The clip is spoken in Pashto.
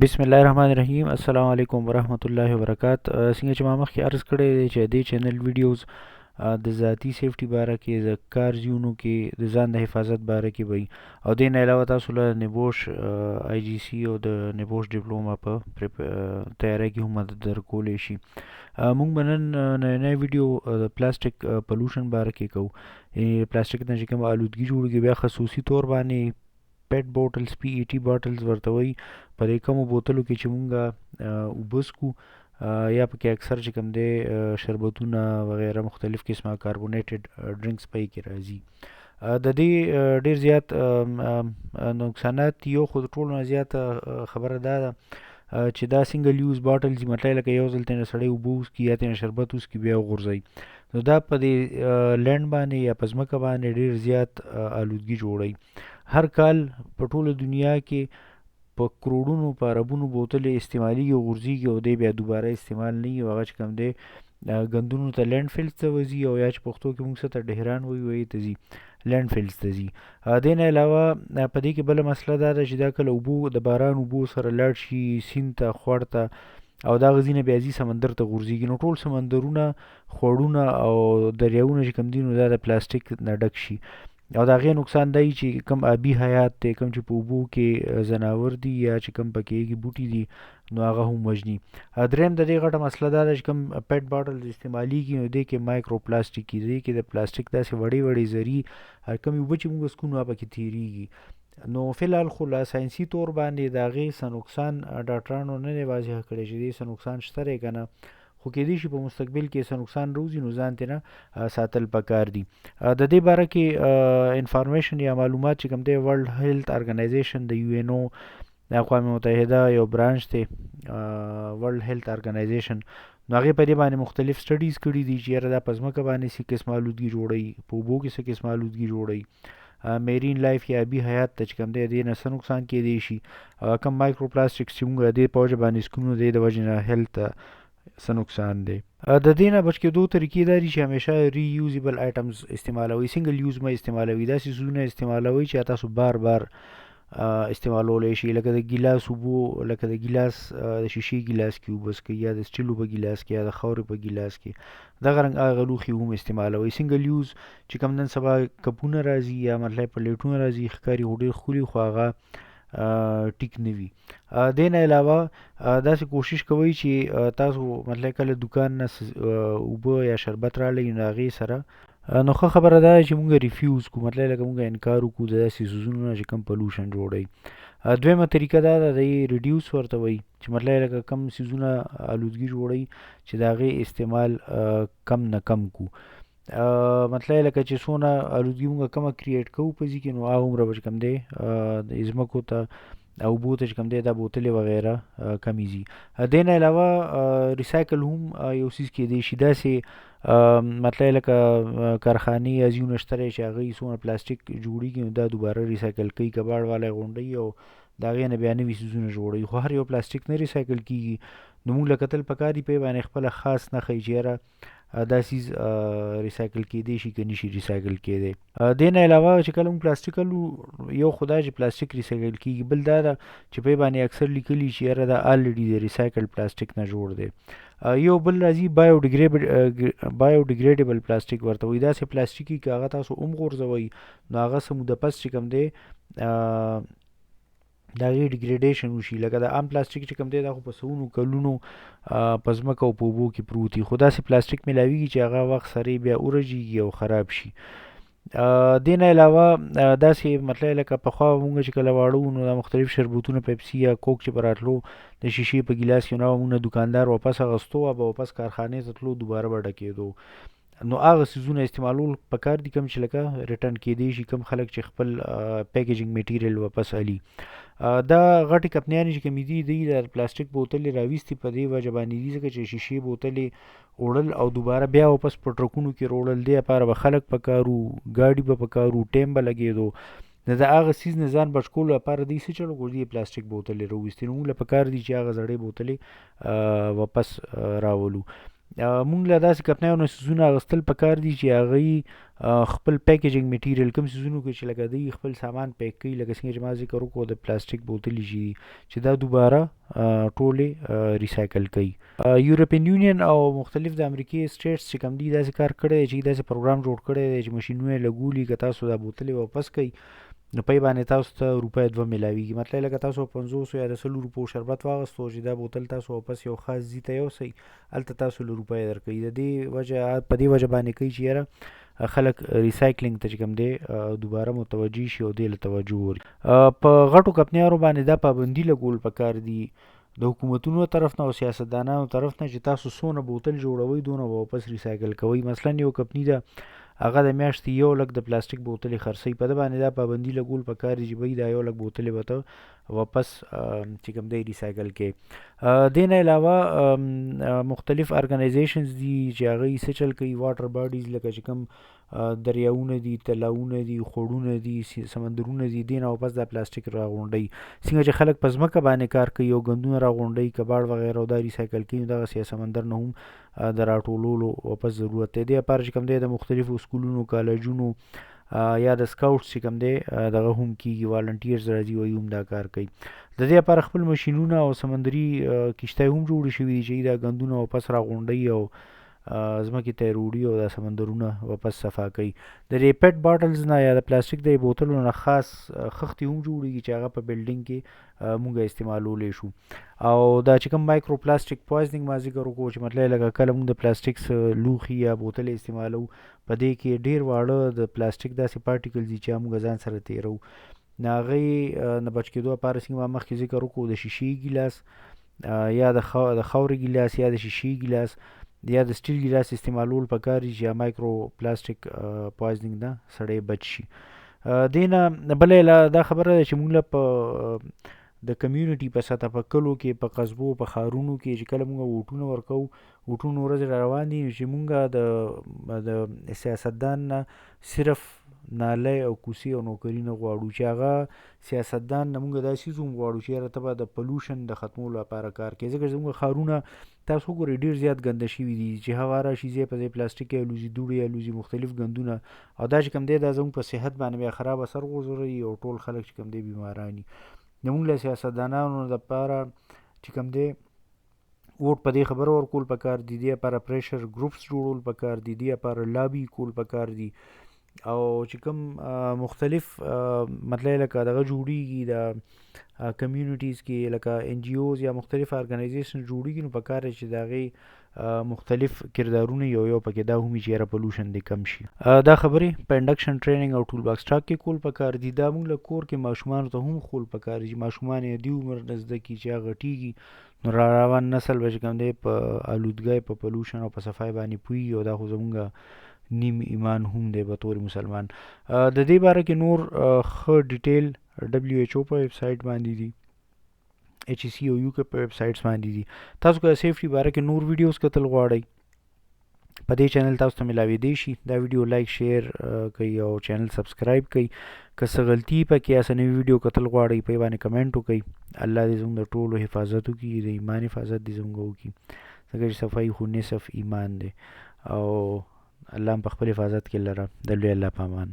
بسم الله الرحمن الرحیم. السلام علیکم ورحمت الله وبرکات. څنګه چې ما مخکې عرض کړی دی چې دې چینل ویډیوز د ذاتی سیفټي باره کې، د کار ځایونو کې د ځان د حفاظت باره کې وي، او دې نه علاوه تاسو له نیبوش آی جی سی او د نیبوش ډیپلوما په تیارۍ کې هم مدد درکولی شي. مونږ به نن نوې ویډیو د پلاستیک پولوشن باره کې کوو، یعنی پلاستیک نه چې کومه آلودګي جوړیږي، بیا خصوصي طور باندې پیټ بوټلز، پی ای ټي باټلز ورته وایي. په دې کومو بوتلو کې چې مونږ اوبه څښو یا پکې اکثر چې کوم دی شربتونه وغیره، مختلف قسمه کاربونیټډ ډرنکس پای کې راځي، د دې ډیر زیات نقصانات. یو خو ټولو نه زیاته خبره دا ده چې دا سنگل یوز باټلز، مطلب لکه یو ځل ترې سړی اوبه وڅکي یا ترې شربت وڅکي بیا وغورځوي، نو دا په دې لینډ باندې یا په ځمکه باندې ډیر زیات آلودګي جوړوي. هر کال په ټوله دنیا کې په کروڑونو، په اربونو بوتلې استعمالیږي او غورځیږي، او دی بیا دوباره استعمال نه وي، او هغه چې کوم دی ګندونو ته، لینډ فیلز ته وځي، او یا چې پښتو کې موږ څه ته ډهران وایو وایي ته ځي، لینډ فیلز ته ځي. دې نه علاوه په دې کې بله مسله دا ده چې دا کله اوبو، د باران اوبو سره لاړ شي سیند ته، خوړ ته، او دا غزینه بیا ځي سمندر ته غورځیږي، نو ټول سمندرونه، خوړونه او دریاونه چې کوم دي نو دا د پلاستیک نه ډک شي. او د هغې نقصان دا چې کوم آبي حیات دی، کوم چې په اوبو کې ځناور دي یا چې کوم پکې بوټي دي، نو هغه هم وژني. دریم د دې غټه مسله دا ده چې کوم پیټ باټل استعمالیږي نو دې کې مایکرو پلاستیک دي، دې کې د پلاستیک داسې وړې وړې ذرې، کومې اوبه چې موږ څښو نو هغه پکې تېرېږي. نو فی الحال خو لا ساینسي طور باندې د هغې څه نقصان ډاکټرانو نه دی واضح کړی چې دې څه نقصان شته دی که نه، خو کېدای شي په مستقبل کې څه نقصان روزي، نو ځان ترې نه ساتل پکار دي. د دې باره کې انفارمیشن یا معلومات چې کوم دی، ورلډ هیلث ارګنایزیشن، د یو این او، د اقوام متحده یو برانچ دی ورلډ هیلث ارګنایزیشن، نو هغې په دې باندې مختلف سټډیز کړي دي چې یاره دا په ځمکه باندې څه قسمه آلودګي جوړوي، په اوبو کې څه قسمه آلودګي جوړوي، میرین لایف یا آبي حیات ته چې کوم دی دې نه څه نقصان کېدی شي، او کوم مایکرو پلاستیکس چې موږ دې په وجه باندې څکو نو دې د وجې نه هیلث ته څه نقصان دی. د دې نه بچ کېدو طریقې دا دي چې همیشه ری یوزیبل آیټمز استعمالوئ، سنگل یوز مه استعمالوئ. داسې څیزونه استعمالوئ چې تاسو بار بار استعمالولی شئ، لکه د ګیلاس اوبو، لکه د ګیلاس، د شیشې ګیلاس کې اوبه څښئ، یا د سټیلو په ګیلاس کې، یا د خاورې په ګیلاس کې. دغه رنګ هغه لوښي هم استعمالوئ. سنگل یوز چې کوم نن سبا کپونه راځي یا مطلب پلیټونه راځي، ښکاري خو ډېر ښکلي، خو هغه ټیک نه وي. دې نه علاوه داسې کوشش کوئ چې تاسو مطلب کله دکان نه اوبه یا شربت راړئ نو هغې سره نو ښه خبره دا ده چې موږ ریفیوز کړو، مطلب لکه موږ انکار وکړو د داسې څیزونو نه چې کوم پولوشن جوړوي. دویمه طریقه دا ده، د ریډیوس ورته وایي، چې مطلب لکه کم څیزونه آلودګي جوړوي چې د هغې استعمال کم نه کم کړو. مطلب لکه چې څونه آلودګي موږ کمه کریټ کوو په ځي کې، نو هغه هومره به چې کوم دی د ځمکو ته او اوبو ته چې کوم دی دا بوتلې وغیره کمې ځي. دې نه علاوه ریسایکل هم یو څیز کېدی شي. داسې مطلب لکه کارخانې یا ځایونه شته دی چې هغوی څومره پلاستیک جوړېږي نو دا دوباره ریسایکل کوي، کباړ والا یې غونډوي او د هغې نه بیا نوي څیزونه جوړوي. خو هر یو پلاستیک نه ریسایکل کېږي، نو موږ له کتل پکار دي په باندې خپله خاص نښه چې یاره دا څیز ریسایکل کېدی شي که نه شي ریسایکل کېدی. دې نه علاوه چې کله موږ پلاستیک الو، یو خو دا چې پلاستیک ریسایکل کېږي، بل دا ده چې په باندې اکثر لیکلي چې یاره دا الریډي د ریسایکل پلاستیک نه جوړ دی. یو بل راځي بایو ډیګریډیبل پلاستیک ورته وایي. داسې پلاستیکي که هغه تاسو هم غورځوئ نو هغه څه موده پس چې کوم دی د هغې ډیګریډیشن وشي. لکه د عام پلاستیک چې کوم دی دا خو په سوونو کلونو په ځمکه او په اوبو کې پروت وي، خو داسې پلاستیک میلاویږي چې هغه وخت سره بیا ورژېږي او خراب شي. دې نه علاوه داسې مطلب لکه پخوا مونږ چې کله واړه وو نو دا مختلف شربتونه، پیپسي یا کوک چې به راتلو د شیشې په ګیلاس کې، نو مونږ دکاندار واپس اخیستو او به واپس کارخانې ته تلو، دوباره به ډکېدو. نو هغه څیزونه استعمالول پکار دي کوم چې لکه ریټرن کېدی شي، کوم خلک چې خپل پیکیجینګ میټیریل واپس الي. دا غټې کمپنیانې چې کومې دي، دوی د پلاستیک بوتلې راویستي په دې وجه باندې دي ځکه چې شیشې بوتلې وړل او دوباره بیا واپس په ټرکونو کې روړل، دې لپاره به خلک پکار وو، ګاډي به پکار وو، ټایم به لګېدو. نو د هغه څیز نه ځان بچ کولو لپاره دوی څه چل وکړو، دوی پلاستیک بوتلې راوویستې. نو موږ له پکار دي چې هغه زړې بوتلې واپس راولو. مونږ له داسې کمپنیانو نه څیزونه اخیستل پکار دي چې هغوی خپل پیکیجینګ میټیریل کوم څیزونو کې چې لکه دوی خپل سامان پیک کوي، لکه څنګه چې ما ذکر وکړو د پلاستیک بوتلې چې دي چې دا دوباره ټولې ریسایکل کوي. یورپین یونین او مختلف د امریکې سټیټس چې کوم دي داسې کار کړی دی چې داسې پروګرام جوړ کړی دی چې ماشینونه یې لګولي، که تاسو دا بوتلې واپس کوئ نو پای باندې تاسو ته روپۍ دوه ملاویږي. مطلب لکه تاسو 50 یا د 100 روپو شربت واغستو چې دا بوتل تاسو واپس یو خاص ځای ته یوسئ، هلته تاسو له روپۍ درکوي. د دې وجه په دې وجه باندې کوي چې یاره خلک ریسایکلینګ ته چې کوم دی دوباره متوجه شي او دې له توجه ورکړي. په غټو کمپنیانو باندې دا پابندي لګول پکار دي د حکومتونو طرف نه او سیاستدانانو طرف نه چې تاسو څونه بوتل جوړوئ دونه به واپس ریسایکل کوئ. مثلا یو کمپنی ده هغه د میاشتې 1 لک د پلاستیک بوتلې خرڅوي، په ده باندې دا پابندي لګول پکار دي چې بھئی دا 1 لک بوتلې به ته واپس چې کوم دی ریسایکل کې. دې نه علاوه مختلف ارګنایزیشنز دي چې هغوی څه چل کوي، واټر باډیز لکه چې کوم دریاوونه دي، تلاوونه دي، خوړونه دي، سمندرونه دي، دې نه واپس دا پلاستیک راغونډوي. څنګه چې خلک په ځمکه باندې کار کوي او ګندونه راغونډوي، کباړ وغیره او دا ریسایکل کوي، نو دغسې سمندر نه هم د راټولولو واپس ضرورت دی. دې لپاره چې کوم دی د مختلفو سکولونو، کالجونو یا د سکاوټس چې کوم دی دغه هم کیږي، والنټیرز راځي وایي هم دا کار کوي. د دې لپاره خپل ماشینونه او سمندري کښتۍ هم جوړې شوي دي چې دا ګندونه واپس راغونډوي او ځمکې ته یې روړي او دا سمندرونه واپس صفا کوي. د دې پیټ باټلز نه یا د پلاستیک د بوتلو نه خاص خښتې هم جوړیږي چې هغه په بلډینګ کې مونږ استعمالولی شو. او دا چې کوم مایکرو پلاستیک پوایزنینګ ما ذکر وکړو چې مطلب لکه کله مونږ د پلاستیک څه لوښي یا بوتلې استعمالوو، په دې کې ډېر واړه د پلاستیک داسې پارټیکلز دي چې هغه مونږ ځان سره تېروو. د هغې نه بچ کېدو لپاره څنګه ما مخکې ذکر وکړو د شیشې ګیلاس یا د خاورې ګیلاس یا د شیشې ګیلاس یا د سټیل ګیلاس استعمالول پکار دي چې مایکرو پلاستیک پوایزنینګ نه سړی بچ شي. دې نه بله لا دا خبره ده چې مونږ له په د کمیونټي په سطح په کلو کې، په قصبو، په ښارونو کې چې کله مونږ ووټونه ورکوو، ووټونو ورځې را روان دي چې مونږ د سیاستدان نه صرف نالۍ او کوڅې او نوکري نه غواړو، چې هغه سیاستدان نه مونږ دا څیز هم غواړو چې یاره ته به د پلوشن د ختمولو لپاره کار کوې. ځکه چې زموږ ښارونه تاسو وګورئ ډېر زیات ګنده شوي دي چې هوا راشي ځای په ځای پلاستیک الوزي، دوړې الوزي، مختلف ګندونه، او دا چې کوم دی دا زموږ په صحت باندې بیا خراب اثر غورځوي او ټول خلک چې کوم دی بیماران دي. د موږ له سیاستدانانو لپاره چې کوم دی ووټ په دې خبره ورکول پکار دي، دې لپاره پریشر ګروپس جوړول پکار دي، دې لپاره لابي کول پکار دي، او چې کوم مختلف مطلب لکه دغه جوړیږي د کمیونټیز کې لکه این جی اوز یا مختلف ارګنایزیشن جوړیږي، نو پکار دی چې د هغې مختلف کردارونه یو یو پکې دا هم وي چې یاره پولوشن دې کم شي. دا خبرې په انډکشن ټریننګ او ټول باکس ټاک کې کول پکار دي. دا موږ له کور کې ماشومانو ته هم ښول پکار دي چې ماشومان یې دې عمر نه زده کړي چې هغه غټیږي نو را روان نسل به چې کوم دی په آلودګۍ، په پولوشن او په صفای باندې پوهېږي، او دا خو زموږ نیم ایمان هم دی به طور مسلمان. د دې باره کې نور ښه ډیټیل ډبلیو ایچ او په ویب سایټ باندې دي، ایچ ای سی او یو کې په ویب سایټس باندې دي. تاسو که سیفټي باره کې نور ویډیوز کتل غواړئ په دې چینل تاسو ته ملاوېدی شي. دا ویډیو لایک شیر کړئ او چینل سبسکرایب کړئ. که څه غلطي پکې یا څه نوې ویډیو کتل غواړئ په باندې کمنټ وکړئ. الله دې زموږ د ټولو حفاظت وکړي، د ایمان حفاظت دې زموږ وکړي، ځکه چې صفایي خو نصف ایمان دی، او الله هم په خپل حفاظت کې لره. د لوی الله په امان.